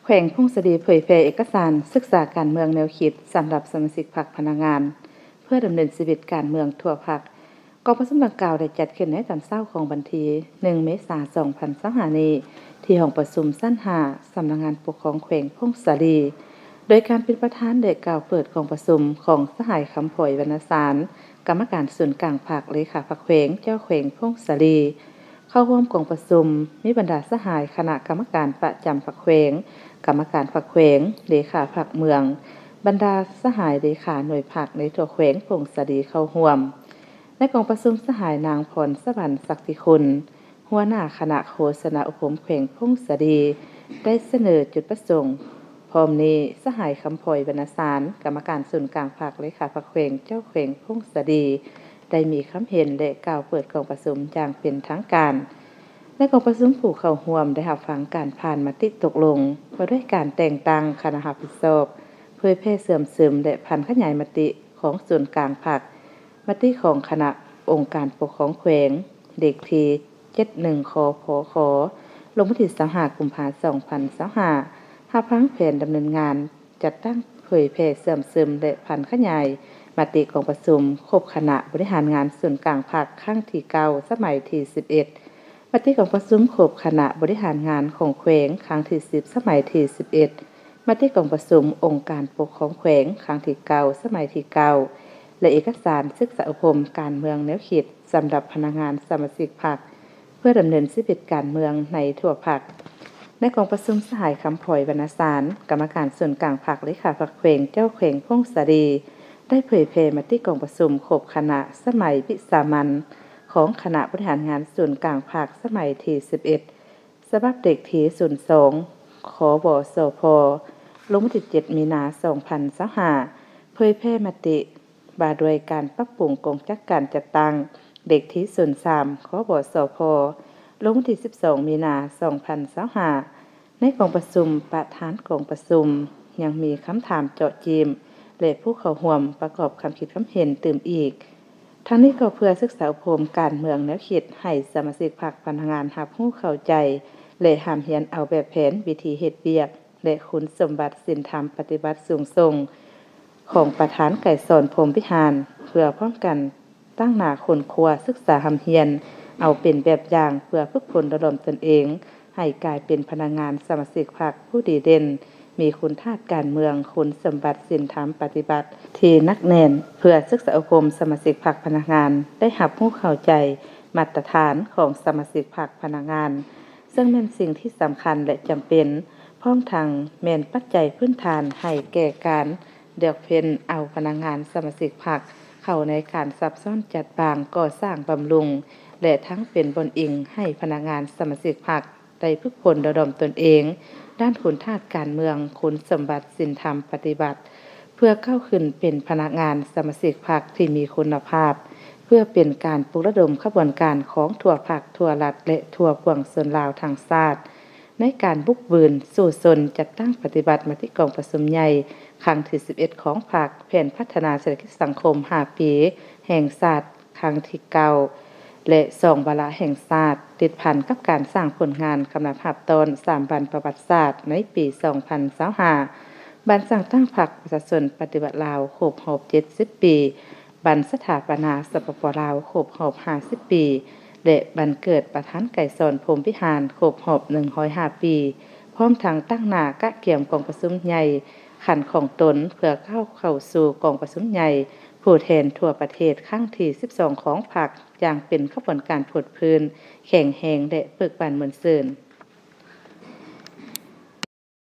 ແຂວງຜົ້ງສາລີເຜີຍແຜ່ເອກະສານສຶກສາການເມືອງແນວຄິດສຳລັບສະມາຊິກພັກພະນັກງານ ເພື່ອດຳເນີນຊີວິດການເມືອງທົ່ວພັກ. ກອງປະຊຸມດັ່ງກ່າວໄດ້ຈັດຂຶ້ນໃນຕອນເຊົ້າຂອງວັນທີໜຶ່ງ ເມສາ ສອງພັນຊາວຫ້ານີ້ ທີ່ຫ້ອງປະຊຸມຊັ້ນຫ້າ ສຳນັກງານປົກຄອງແຂວງຜົ້ງສາລີ ໂດຍການເປັນປະທານ ແລະ ກ່າວເປີດກອງປະຊຸມຂອງສະຫາຍ ຄຳພອຍ ວັນນະສານ ກຳມະການສູນກາງພັກ ເລຂາພັກແຂວງ ເຈົ້າແຂວງຜົ້ງສາລີ. ເຂົ້າຮ່ວມກອງປະຊຸມມີບັນດາສະຫາຍຄະນະກຳມະການປະຈຳພັກແຂວງ, ກຳມະການພັກແຂວງ, ເລຂາພັກເມືອງ, ບັນດາສະຫາຍເລຂາໜ່ວຍພັກໃນທົ່ວແຂວງຜົ້ງສາລີເຂົ້າຮ່ວມ. ໃນກອງປະຊຸມ ສະຫາຍນາງ ພອນສະຫວັນ ສັກທິຄຸນ ຫົວໜ້າຄະນະໂຄສະນາອົບຮົມແຂວງຜົ້ງສາລີ ໄດ້ສະເໜີຈຸດປະສົງ. ພ້ອມນີ້ ສະຫາຍ ຄຳພອຍ ວັນນະສານ ກຳມະການສູນກາງພັກ ເລຂາພັກແຂວງ ເຈົ້າແຂວງຜົ້ງສາລີ ໄດ້ມີຄຳເຫັນ ແລະ ກ່າວເປີດກອງປະຊຸມຢ່າງເປັນທາງການ. ໃນກອງປະຊຸມ ຜູ້ເຂົ້າຮ່ວມໄດ້ຮັບຟັງການຜ່ານມະຕິຕົກລົງວ່າດ້ວຍການແຕ່ງຕັ້ງຄະນະຮັບຜິດຊອບ ເຜີຍແຜ່ເຊື່ອມຊຶມ ແລະ ຜັນຂະຫຍາຍມະຕິຂອງສູນກາງພັກ, ມະຕິຂອງຄະນະອົງການປົກຄອງແຂວງ ເລກທີ ເຈັດໜຶ່ງ ຄພຄ ລົງວັນທີ ຊາວຫ້າ ກຸມພາ ສອງພັນຊາວຫ້າ, ຮັບຟັງແຜນດຳເນີນງານ ຈັດຕັ້ງເຜີຍແຜ່ເຊື່ອມຊຶມ ແລະ ຜັນຂະຫຍາຍມະຕິກອງປະຊຸມຄົບຄະນະບໍລິຫານງານສູນກາງພັກ ຄັ້ງທີເກົ້າ ສະໄໝທີສິບເອັດ, ມະຕິກອງປະຊຸມຄົບຄະນະບໍລິຫານງານຂອງແຂວງ ຄັ້ງທີສິບ ສະໄໝທີສິບເອັດ, ມະຕິກອງປະຊຸມອົງການປົກຄອງແຂວງ ຄັ້ງທີເກົ້າ ສະໄໝທີເກົ້າ ແລະ ເອກະສານສຶກສາອົບຮົມການເມືອງແນວຄິດສຳລັບພະນັກງານສະມາຊິກພັກ ເພື່ອດຳເນີນຊີວິດການເມືອງໃນທົ່ວພັກ. ໃນກອງປະຊຸມ ສະຫາຍ ຄຳພອຍ ວັນນະສານ ກຳມະການສູນກາງພັກ ເລຂາພັກແຂວງ ເຈົ້າແຂວງຜົ້ງສາລີ ໄດ້ເຜີຍແຜ່ມະຕິກອງປະຊຸມຄົບຄະນະສະໄໝວິສາມັນຂອງຄະນະບໍລິຫານງານສູນກາງພັກ ສະໄໝທີສິບເອັດ ສະບັບເລກທີສູນສອງ ຄວສພ ລົງວັນທີເຈັດ ມີນາ ສອງພັນຊາວຫ້າ, ເຜີຍແຜ່ມະຕິ ວ່າດ້ວຍການປັບປຸງກົງຈັກການຈັດຕັ້ງ ເລກທີສູນສາມ ຄວສພ ລົງວັນທີສິບສອງ ມີນາ ສອງພັນຊາວຫ້າ. ໃນກອງປະຊຸມ, ປະທານກອງປະຊຸມຍັງມີຄຳຖາມເຈາະຈີ້ມ ແລະ ຜູ້ເຂົ້າຮ່ວມປະກອບຄຳຄິດຄຳເຫັນຕື່ມອີກ. ທັງນີ້ກໍເພື່ອສຶກສາອົບຮົມການເມືອງແນວຄິດໃຫ້ສະມາຊິກພັກພະນັກງານຮັບຮູ້ເຂົ້າໃຈ ແລະ ຮ່ຳຮຽນເອົາແບບແຜນວິທີເຮັດວຽກ ແລະ ຄຸນສົມບັດສິນທຳປະຕິບັດສູງສົ່ງຂອງປະທານໄກສອນ ພົມວິຫານ ເພື່ອພ້ອມກັນຕັ້ງໜ້າຄົ້ນຄວ້າສຶກສາຮ່ຳຮຽນເອົາເປັນແບບຢ່າງ ເພື່ອຝຶກຝົນຫຼໍ່ຫຼອມຕົນເອງໃຫ້ກາຍເປັນພະນັກງານສະມາຊິກພັກຜູ້ດີເດັ່ນ, ມີຄຸນທາດການເມືອງ, ຄຸນສົມບັດສິນທຳປະຕິບັດທີ່ໜັກແໜ້ນ ເພື່ອສຶກສາອົບຮົມສະມາຊິກພັກພະນັກງານໄດ້ຮັບຮູ້ເຂົ້າໃຈມາດຕະຖານຂອງສະມາຊິກພັກພະນັກງານ ເຊິ່ງແມ່ນສິ່ງທີ່ສຳຄັນ ແລະ ຈຳເປັນ, ພ້ອມທັງແມ່ນປັດໄຈພື້ນຖານໃຫ້ແກ່ການເລືອກເຟັ້ນເອົາພະນັກງານສະມາຊິກພັກເຂົ້າໃນການຊັບຊ້ອນຈັດວາງ, ກໍ່ສ້າງ, ບຳລຸງ ແລະ ທັງເປັນບ່ອນອີງໃຫ້ພະນັກງານສະມາຊິກພັກໄດ້ຝຶກຝົນຫຼໍ່ຫຼອມຕົນເອງດ້ານຄຸນທາດການເມືອງ, ຄຸນສົມບັດສິນທຳປະຕິບັດ ເພື່ອກ້າວຂຶ້ນເປັນພະນັກງານສະມາຊິກພັກທີ່ມີຄຸນນະພາບ, ເພື່ອເປັນການປຸກລະດົມຂະບວນການຂອງທົ່ວພັກ, ທົ່ວລັດ ແລະ ທົ່ວປວງຊົນລາວທັງຊາດ ໃນການບຸກບືນສູ້ຊົນຈັດຕັ້ງປະຕິບັດມະຕິກອງປະຊຸມໃຫຍ່ຄັ້ງທີສິບເອັດຂອງພັກ, ແຜນພັດທະນາເສດຖະກິດສັງຄົມຫ້າປີແຫ່ງຊາດ ຄັ້ງທີເກົ້າ ແລະ ສອງວາລະແຫ່ງຊາດ ຕິດພັນກັບການສ້າງຜົນງານກຳລັບຮັບຕ້ອນສາມວັນປະຫວັດສາດໃນປີສອງພັນຊາວຫ້າ, ວັນສ້າງຕັ້ງພັກປະຊາຊົນປະຕິວັດລາວຄົບຮອບເຈັດສິບປີ, ວັນສະຖາປະນາ ສປປ ລາວ ຄົບຮອບຫ້າສິບປີ ແລະ ວັນເກີດປະທານໄກສອນ ພົມວິຫານ ຄົບຮອບໜຶ່ງຮ້ອຍຫ້າປີ, ພ້ອມທັງຕັ້ງໜ້າກະກຽມກອງປະຊຸມໃຫຍ່ຂັ້ນຂອງຕົນ ເພື່ອກ້າວເຂົ້າສູ່ກອງປະຊຸມໃຫຍ່ຜູ້ແທນທົ່ວປະເທດຄັ້ງທີສິບສອງຂອງພັກ ຢ່າງເປັນຂະບວນການຟົດຟື້ນ, ແຂງແຮງ ແລະ ເບີກບານມ່ວນຊື່ນ.